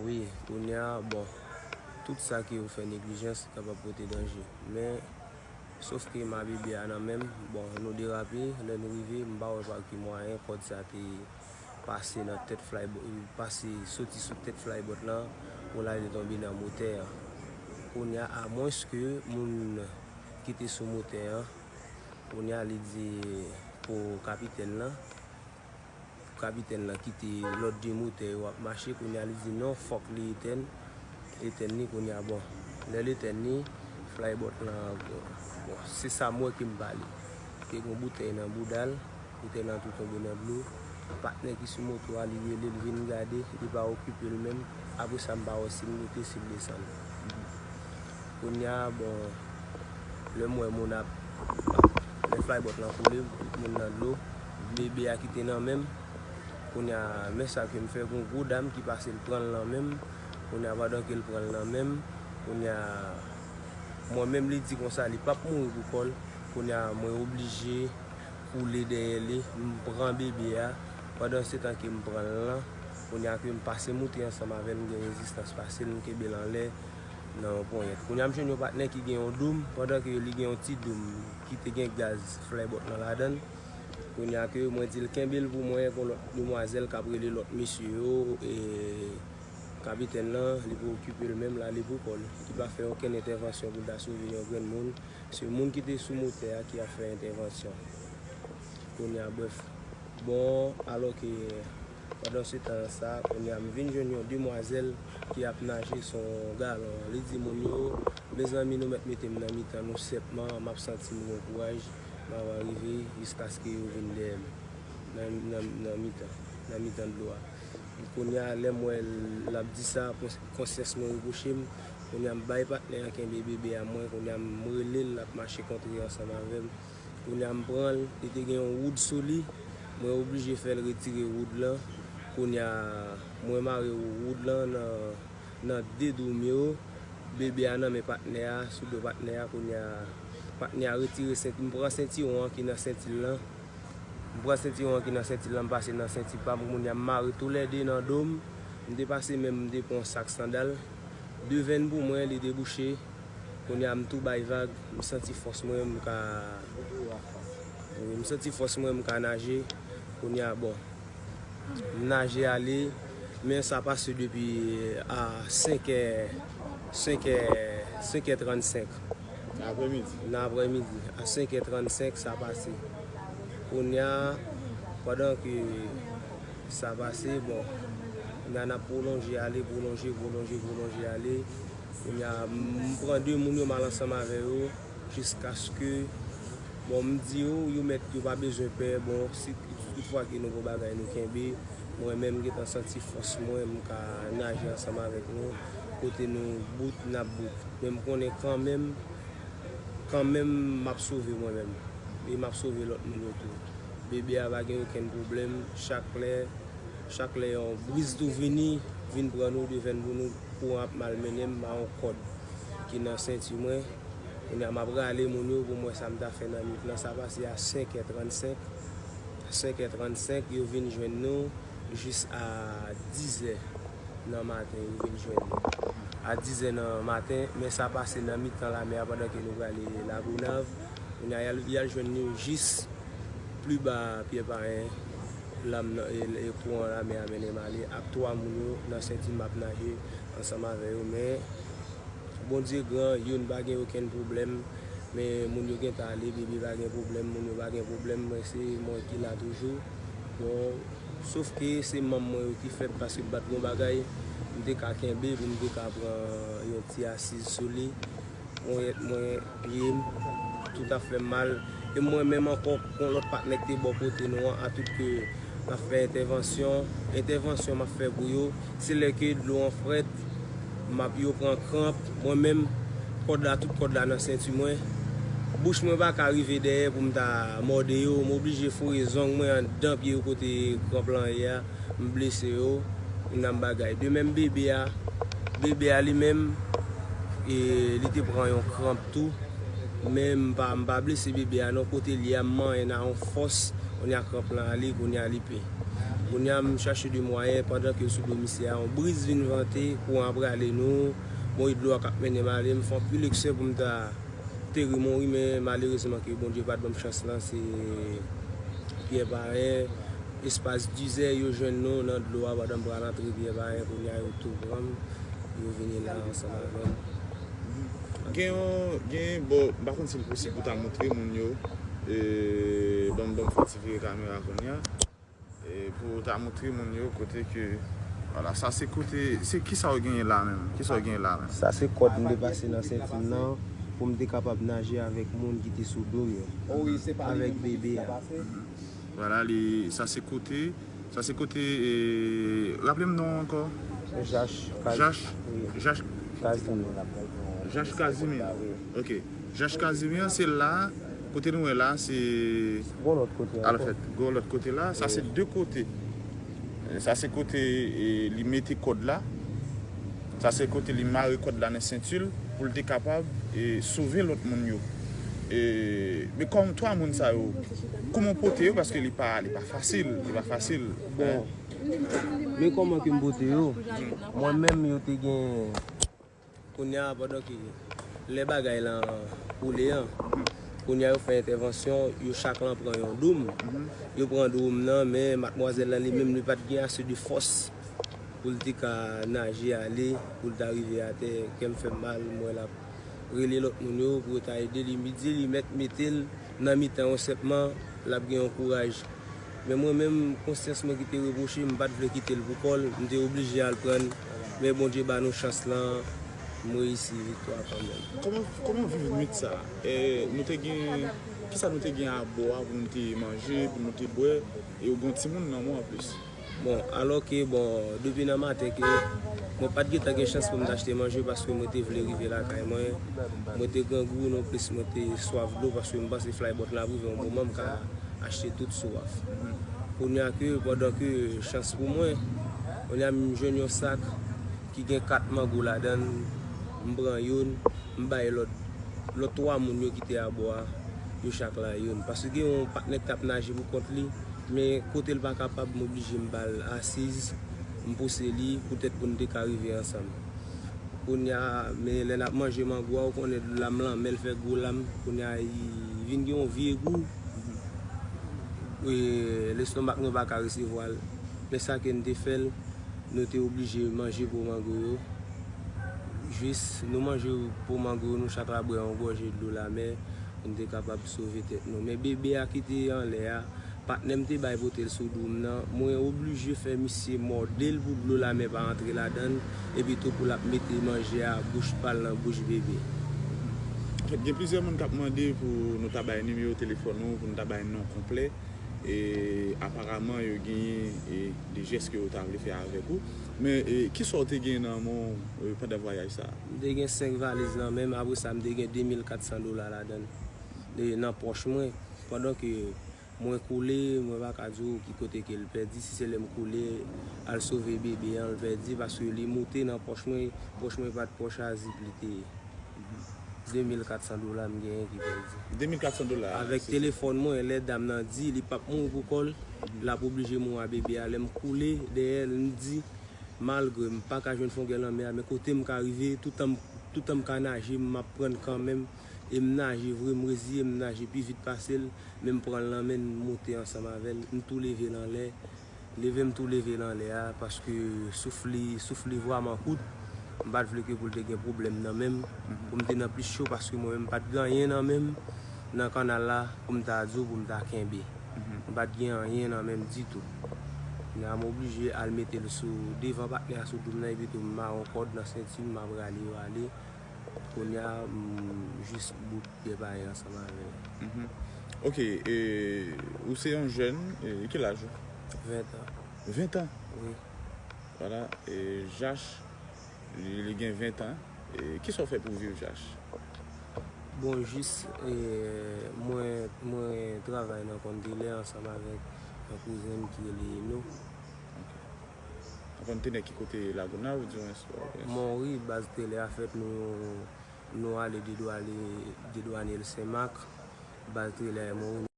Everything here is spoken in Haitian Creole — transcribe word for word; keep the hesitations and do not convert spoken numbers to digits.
Wi, kounye a, bon, tout sa ke ou fè neglijans kapab pote danje. Men, sof ke ma bebe a nan men m, bon, nou derape, lè nou rive, m pa wè pa ki mwayen kòd sa te pase nan tèt flybot, pase soti sou tèt flybot lan, pou l ale tonbe nan motè a. Kounye a, amwenske moun ki te sou motè a, kounye a li di pou kapitèn lan, pou kapitèn lan kite lòt de motè yo ap mache, kounye a li di non, fòk li etèn, etèn li kounye a, bon, lè l etèn li, flybot lan, bon, se sa m wè ke m pale. Te gen yon boutèy nan bouda l, boutèy lan tou tonbe nan dlo. Patnè ki sou moto a, li rele l vin gade, li pa okipe l menm. Apre sa, m pa wè si l moute, si l desann. Kounye a, bon, lè m wè moun ap, lè flybot lan koule, tout moun nan dlo, bebe a ki te nan men m. Kounye a, men sa ke m fè, gon gwo dam ki pase l pran l nan men m. Kounye a, pandan ke l pran l nan men m, kounye a, mwen menm li di konsa, li p ap mouri pou kò l. Kounye a, mwen oblije koule dèyè li, m pran bebe a. Pandan se tan ke m pran l lan, kounye a ke m pase moute ansanm avè l, m gen rezistans pase l, m kenbe l anlè nan yon ponyèt. Kounye a, m jwenn yon patnè ki gen yon doum, pandan ke li gen yon ti doum ki te gen gaz flybot lan ladan l. Kounye a ke mwen di l kenbe l pou mwen, gon lòt demwazèl k ap rele lòt mesye yo, e kapitèn lan, li pa okipe l menm, l ale pou kò l. Li pa fè okenn entèvansyon pou l ta sove yon grenn moun. Se moun ki te sou motè a ki ap fè entèvansyon. Kounye a, brèf. Bon, alò ke pandan se tan sa, kounye a, m vin jwenn yon demwazèl ki ap naje sou yon galon. Li di moun yo, mezanmi, nou mèt mete m nan mitan nou sèpman, m ap santi m gon kouraj, m ap arive jiskaske yo vin dèyè m nan, nan, nan mitan, nan mitan dlo a. Kounye a, lè m wè l ap di sa, kons-, konsyans mwen repwoche m. Kounye a, m bay patnè an kenbe bebe a mwen. Kounye a, m rele l, l ap mache kontre ansanm avè m. Kounye a, m pran l, li te gen yon woud sou li. Mwen oblije fè l retire woud lan. Kounye a, mwen mare woud lan nan, nan de doum yo. Bebe a nan men patnè a, sou do patnè a. Kounye a, patnè a retire senti, m pran sentiwon an ki nan senti l lan. M pran sentiwon an ki nan senti l lan, m pase nan senti pa m. Kounye a, m mare toulède nan do m. M te pase men m, m te pran yon sak sandal. De venn pou mwen, li debouche. Kounye a, m tou bay vag, m santi fòs mwen, m ka, wi, m santi fòs mwen, m ka naje. Kounye a, bon, m naje ale, men sa pase depi a senk è, senk è, senk è trannsenk. Nan aprèmidi. Nan aprèmidi, a senk è trannsenk, sa pase. Kounye a, pandan ke sa pase, bon, kounye a n ap pwolonje ale, pwolonje, pwolonje, pwolonje ale. Kounye a, m pran de moun yo, m al ansanm avè yo, jiskaske, bon, m di yo, yo mèt, yo pa bezwen pè. Bon, si tout fwa ke nou gon bagay nou kenbe, mwen menm, m gentan santi fòs mwen, m ka naje ansanm avèk nou. Kote nou bout, n ap bout. Men m konnen kanmenm, kanmenm, m ap sove mwen menm. E m ap sove lòt moun yo tou. Bebe a pa gen okenn pwoblèm. Chak lè, chak lè yon briz tou vini, vin pran nou, de venn pou nou, kouran ap malmennen m, m a yon kòd ki nan senti mwen. Kounye a, m ap rale moun yo pou m wè sa m ta fè nan nwit lan. Sa pase a senk è trannsenk. Senk è trannsenk, yo vin jwenn nou jis a diz è nan maten, yo vin jwenn nou. A diz è nan maten, men sa pase nan mitan lamè a pandan ke nou prale Lagonav. Kounye a, y al, y al jwenn nou jis pli ba Pyè Payen, lam nan, e, e kouran lamè a mennen m ale ak twa moun yo nan senti m ap naje ansanm avè yo, men Bondye gran, youn pa gen okenn pwoblèm, men moun yo gentan ale, bebe pa gen pwoblèm, moun yo pa gen pwoblèm, mwen se mwen ki la toujou. Bon, sof ke se manm mwen yo ki fèb paske m pa t gon bagay, m te ka kenbe pou m te ka pran yon ti asiz sou li. Ponyèt mwen, pye m, tout ap fè m mal. E mwen menm ankò, gon lòt patnè ki te bò kote nou an, a tout ke m ap fè entèvansyon. Entèvansyon m ap fè pou yo, se lè ke dlo an frèt, m ap, yo pran kranp. Mwen menm, kòd la, tout kòd la nan senti mwen. Bouch mwen pa ka rive dèyè pou m ta mòde yo. M oblije foure zong mwen anndan pye yo kote kranp lan ye a. M blese yo, m nan bagay. De menm bebe a, bebe a li menm, e, li te pran yon kranp tou. Men m pa, m pa blese bebe a non, kote l ye a, m manyen nan yon fòs, kounye a kranp lan ale, kounye a li pe. Kounye a, m chache de mwayen, pandan ke l sou do misye a, yon briz vin vante, kouran ap rale nou, m wè dlo a k ap mennen m ale, m fè anpil eksè pou m ta teri Monri, men malerezman ke Bondye pa t ban m chans lan, se Pyè Payen, espas dizè, yo jwenn nou nan dlo a, pandan m pral antre Pyè Payen, kounye a yo tou pran m, yo vini la ansanm avè m. Gen yon, gen, bon, m pa konn si l posib pou ta montre moun yo, e, ban m, ban m fè ti vire kamera kounye a. E pou w ta montre moun yo kote ke, vwala, sa se kote, se kisa w genyen la menm? Kisa w genyen la menm? Sa se kòd m te pase nan senti m nan pou m te kapab naje avèk moun ki te sou do m yo, avèk bebe a. Vwala, li, sa se kote, sa se kote, e, raple m non ankò? Jach Kaz-, Jach, wi. Jach, Kazimir. Jach Kazimir. Wi. Ok. Jach Kazimir, se la, kote nou wè la, se Gon lòt kote ankò. Alfèt, gon lòt kote la. Sa se de kote. Sa se kote, e, li mete kòd la. Sa se kote li mare kòd la nan senti l pou l te kapab, e, sove lòt moun yo. E, men kòm twa moun sa yo, kòman w pote yo? Paske li pa, li pa fasil, li pa fasil. Bon, men kòman ke m pote yo? Mwen menm, yo te gen Kounye a, pandan ke lè bagay lan koule an, kounye a yo fè entèvansyon, yo chak lan pran yon doum. Yo pran doum nan, men madmwazèl lan li menm, li pa t gen ase de fòs pou l te ka naje ale, pou l ta rive atè. Kè m fè m mal, m wè l ap rele lòt moun yo pou yo ta ede li. M di li mèt mete l nan mitan yo senpman, l ap gen yon kouraj. Men mwen menm, konsyans mwen ki te repwoche m, m pa t vle kite l pou kò l, m te oblije al pran l. Men Bondye ba nou chans lan, m reyisi viktwa kanmenm. Kòman, kòman w viv nwit sa a? E, nou te gen, kisa nou te gen abò a pou nou te manje, pou nou te bwè, e ou gen yon timoun nan men w anplis? Bon, alò ke, bon, depi nan maten ke mwen pa t gentan gen chans pou m t achte manje paske mwen te vle rive lakay mwen. Mwen te grangou, non plis mwen te swaf dlo paske m panse flybòt la ap rive yon moman m ka achte tout swaf. Kounye a ke, pandan ke chans pou mwen, kounye a m jwenn yon sak ki gen kat mango ladan l, m pran youn, m bay lòt, lòt twa moun yo ki te abò a, yo chak la youn. Paske gen yon patnè ki t ap naje pou kont li, men kote l pa kapab, m oblije m ba l asiz, m pouse li poutèt pou n te ka rive ansanm. Kounye a, men lè n ap manje mango a, ou konnen lam lanmè l fè gwo lam, kounye a, li vin gen yon vye gou, e, lestomak nou pa ka resevwa l. Men sa ke n te fè l, nou te oblije manje po mango yo. Jis nou manje po mango yo, nou chak la bwè yon gòje dlo lamè, pou n te kapab sove tèt nou. Men bebe a ki te anlè a, patnè m te bay pote l sou do m nan, mwen oblije fè misye mòde l pou dlo lamè pa antre ladan l, epi tou pou l ap mete manje a bouch pa l nan bouch bebe. Anfèt, gen plizyè moun k ap mande pou nou ta bay nimewo telefòn ou, pou nou ta bay non konplè. E aparaman, yo genyen, e, de jès ke yo ta vle fè avèk ou. Men, e, kisa w te gen nan men w, e, pandan vwayaj sa a? M te gen senk valiz nan men m, apre sa, m te gen de mil kat san dola ladan l, e, nan pòch mwen. Pandan ke mwen koule, mwen pa ka di w ki kote ke l pèdi, si se lè m koule, al sove bebe an, l pèdi, paske li moute nan pòch mwen, pòch mwen pa t pòch a zip li te ye. De mil kat san dola m genyen ki pèdi. De mil kat san dola. Avèk telefòn mwen, lè dam nan di li p ap mouri pou kò l, l ap oblije mouri a bebe a. Lè m koule dèyè l, m di, malgre m pa ka jwenn fongè lanmè a, men kote m ka rive, toutan m, toutan m ka naje, m ap pran l kanmenm. E m naje vre, m reziye m naje pi vit pase l, men m pran l nan men n, m moute ansanm avè l, m tou leve l anlè. Leve m tou leve l anlè a, paske souf li, souf li vrèman kout. M pa t vle ke pou l te gen pwoblèm nan men m, pou m te nan plis cho, paske mwen menm m pa t gen anyen nan men m nan kannal la pou m ta di w pou m ta kenbe. M pa t gen anyen nan men m ditou. Kounye a m oblije al mete l sou devan patnè a sou do m nan, epi tou m mare yon kòd nan senti m, m ap rale yo ale. Kounye a, m jis bout Pyè Payen ansanm avè l. Ok, e, ou se yon jèn, e, ki laj ou? Ven an. Ven an? Wi. Vwala, e, Jach, li, li gen ven an. E, kisa w fè pou w viv, Jach? Bon, jis, e, mwen, mwen travay nan kontenè ansanm avèk yon kouzen m ki rele Eno. Ok. Nan kontenè ki kote, Lagonav, di mwen? Monri, baz telè a fèt, nou, nou ale dedwane, dedwane l Senmak, baz telè a Monri.